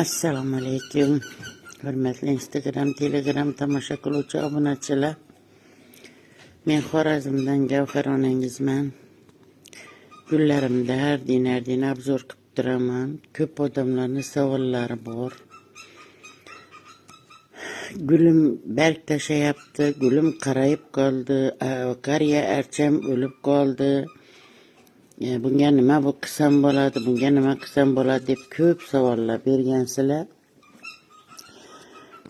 Assalomu alaykum. Hurmatli Instagram, Telegram tomosha qiluvchi obunachilar. Men Xorazmdan Gavhar onangizman. Gullarimda har din har din обзор qilib turaman. Ko'p odamlarning savollari bor. Gulim barg tashlayapti, gulim qarayib qoldi, qariya archam o'lib qoldi. Bunga nima bu qilsam bo'ladi, bunga nima qilsam bo'ladi deb ko'p savollar bergansizlar.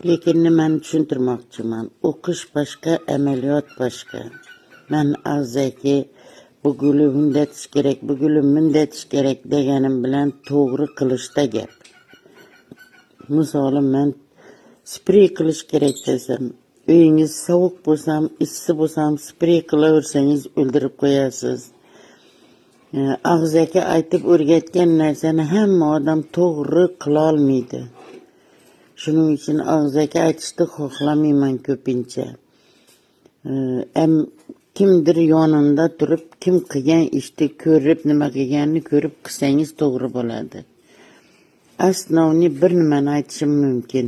Lekin nimani tushuntirmoqchiman? O'qish boshqa, amaliyot boshqa. Man og'zaki bu guli bundatish kerak, bu guli bundatish kerak deganim bilan to'g'ri qilishda gap. Misoli, man sprey qilish kerak desam, uyingiz sovuq bo'lsa ham, issiq bo'lsa ham sprey qilaversangiz, o'ldirib qo'yasiz. Og'zaki aytib o'rgatgan narsani hamma odam to'g'ri qilolmaydi. Shuning uchun og'zaki aytishni xohlamayman ko'pincha. Kimdir yonida turib, kim qilgan ishni ko'rib, nima qilganini ko'rib qilsangiz, to'g'ri bo'ladi. Основной bir nimani aytishim mumkin.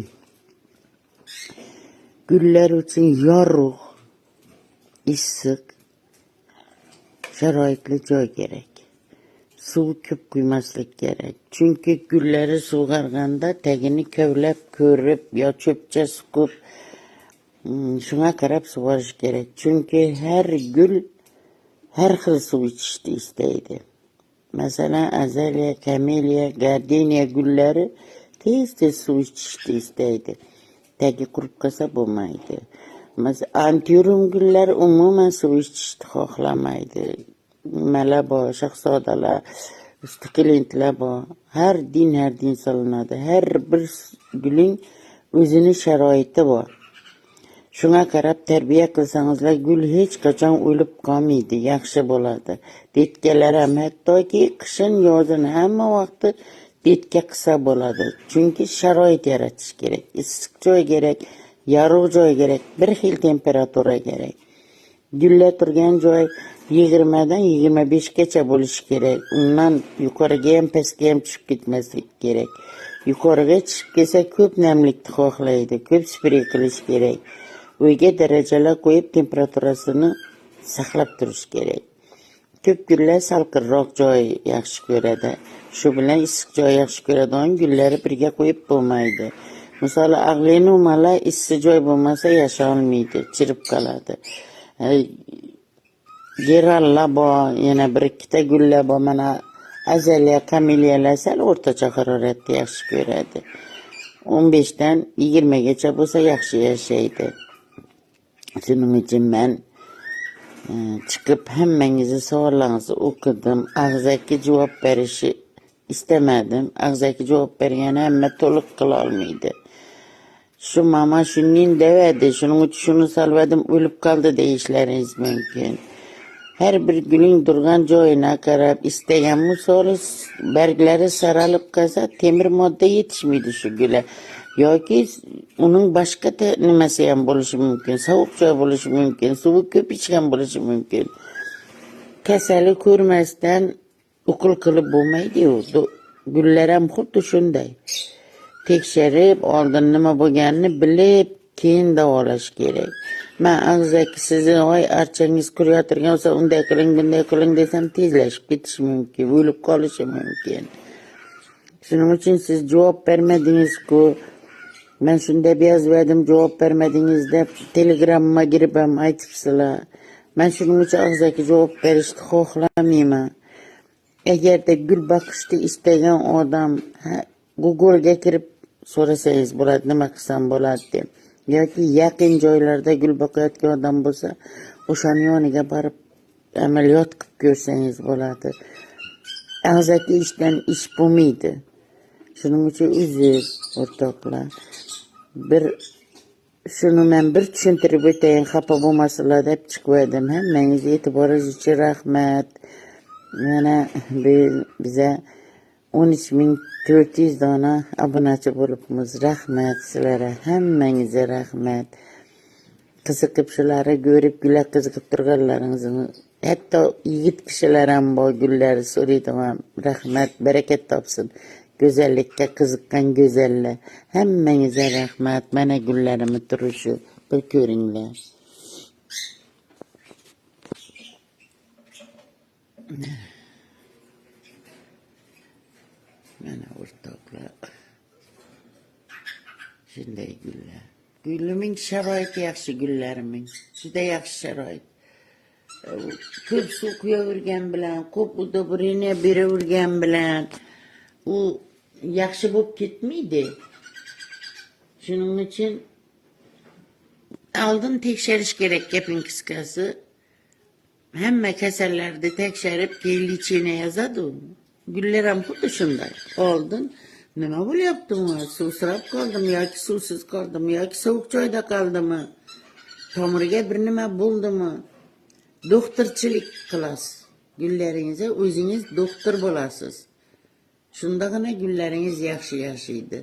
Gullar uchun yorug', issiq, sharoitli joy kerak. Suv ko'p quymaslik kerak. Chunki gullari sug'arganda tagini kovlab ko'rib yo cho'pcha suqib, shunga qarab sug'orish kerak. Chunki har gul har xil suv ichishni istaydi. Masalan, azaliya, kameliya, gardeniya gullari tez-tez suv ichishni istaydi. Tagi qurib qolsa, bo'lmaydi. Masalan, antirum gullari umuman suv ichishni xohlamaydi. Nimalar bor, shahzodalar, sukulentlar bor. Har din har din solinadi. Har bir guling o'zini sharoiti bor. Shunga qarab tarbiya qilsangizlar, gul hech qachon o'lib qolmaydi, yaxshi bo'ladi. Детка lar ham hattoki qishin, yozin hamma vaqti детка qilsa bo'ladi. Chunki sharoit yaratish kerak. Issiq joy kerak, yorug' joy kerak, bir xil temperatura kerak. Gullar turgan joy 20 dan 25 gacha bo'lishi kerak. Undan yuqoriga ham, pastga ham tushib ketmasligi kerak. Yuqoriga tushib ketsa, ko'p namlikni xohlaydi, ko'p sprey qilish kerak. Uyga darajalar qo'yib, temperaturasini saqlab turish kerak. Ko'p gullar salqinroq joy yaxshi ko'radi. Shu bilan issiq joy yaxshi ko'radigan gullarni birga qo'yib bo'lmaydi. Misoli, aglaonemalar issiq joy bo'lmasa yasholmaydi, chirib qoladi. Gerallar bor, yana bir ikkita gullar bor. Mana azaliya, kameliyalar sal o'rtacha haroratni yaxshi ko'radi. 15 dan 20 gacha bo'lsa, yaxshi yashaydi. Shuning uchun men chiqib hammangizni savollaringizni o'qidim. Og'zaki javob berishni istamadim. Og'zaki javob bergani hamma to'liq qila olmaydi. Shu mama shunday devadi, shuning uchun shuni solvadim, o'lib qoldi deyishlaringiz mumkin. Har bir guling turgan joyina qarab, istagan, misoli, barglari saralib qolsa, temir modda yetishmaydi shu gula. Yoki uning boshqa nimasi ham bo'lishi mumkin, sovuq joy bo'lishi mumkin, suvi ko'p ichgan bo'lishi mumkin. Kasali ko'rmasdan ukol qilib bo'lmaydi-yu. Gullar ham xuddi shunday. Tekshirib, oldin nima bo'lganini bilib, keyin davolash kerak. Man og'zaki sizni voy, archangiz quriyotirgan bo'lsa, unday qiling, bunday qiling desam, tezlashib ketishi mumkin, o'lib qolishi mumkin. Shuning uchun siz javob bermadingiz-ku. Man shunday yozib, javob bermadingiz deb Telegramma kirib ham aytibsizlar. Man shuning uchun og'zaki javob berishni xohlamayman. Agarda gul boqishni istagan odam Google'ga kirib so'rasangiz bo'ladi, nima qilsam bo'ladi deb. Yoki yaqin joylarda gul boqayotgan odam bo'lsa, o'shani yoniga borib amaliyot qilib ko'rsangiz bo'ladi. Og'zaki ishdan ish bo'lmaydi. Shuning uchun uzr, o'rtoqlar. Bir shuni men bir tushuntirib o'tayin, xafa bo'lmasinlar deb chiqib edim. Hammangiz e'tiboringiz uchun rahmat. Mana bu biza 13 400 dona obunachi bo'libmiz. Rahmat sizlarga, hammangizga rahmat. Qiziqib shularni ko'rib, gullar qiziqib turganlaringizni, hatto yigit kishilar ham bor, gullarni so'raydigan. Rahmat, barakat topsin. Go'zallikka qiziqqan go'zallar, hammangizga rahmat. Mana gullarimni turishi, bir ko'ringlar. Mana o'rtoqlar. Shunday gullar. Guliming sharoiti yaxshi, gullariming. Juda yaxshi sharoit. Ko'p suv quyavergan bilan, ko'p удобрение beravergan bilan u yaxshi bo'lib ketmaydi. Shuning uchun oldin tekshirish kerak, gaping qisqasi. Hamma kasallarni tekshirib, keyin лечение yozadi u. Gullar ham xuddi shunday. Oldin nima bo'lyapti unga? Suvsirab qoldimi yoki suvsiz qoldimi yoki sovuq joyda qoldimi? Tomiriga bir nima bo'ldimi? Doktorchilik qilasiz. Gullaringizga o'zingiz doktor bo'lasiz. Shundagina gullaringiz yaxshi yashaydi.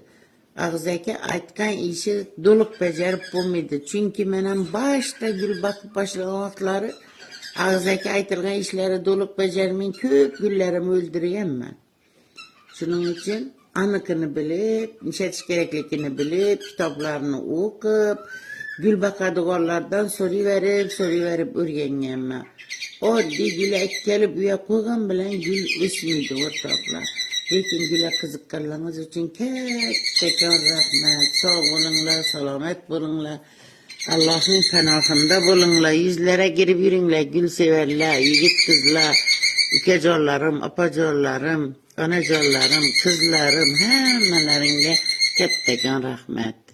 Og'zaki aytgan ishi to'liq bajarib bo'lmaydi. Chunki men ham boshda gul boqib boshlagan vaqtlari og'zaki aytilgan ishlarni to'liq bajarmay ko'p gullarimni o'ldirganman. Shuning uchun aniqini bilib, ishlatish kerakligini bilib, kitoblarni o'qib, gul boqadiganlardan so'rayverib, so'rayverib o'rganganman. Oddiy gul kelib uyga qo'ygan bilan gul o'smaydi, o'rtoqlar. Lekin gulga qiziqqanlaringiz uchun kattakon rahmat. Sog' bo'linglar, salomat bo'linglar. Allohning panohida bo'linglar. Yuzlara girib yuringlar, gul sevarlar, yigit qizlar, ukajonlarim, opajonlarim, onajonlarim, qizlarim, hammalaringga kattakon rahmat.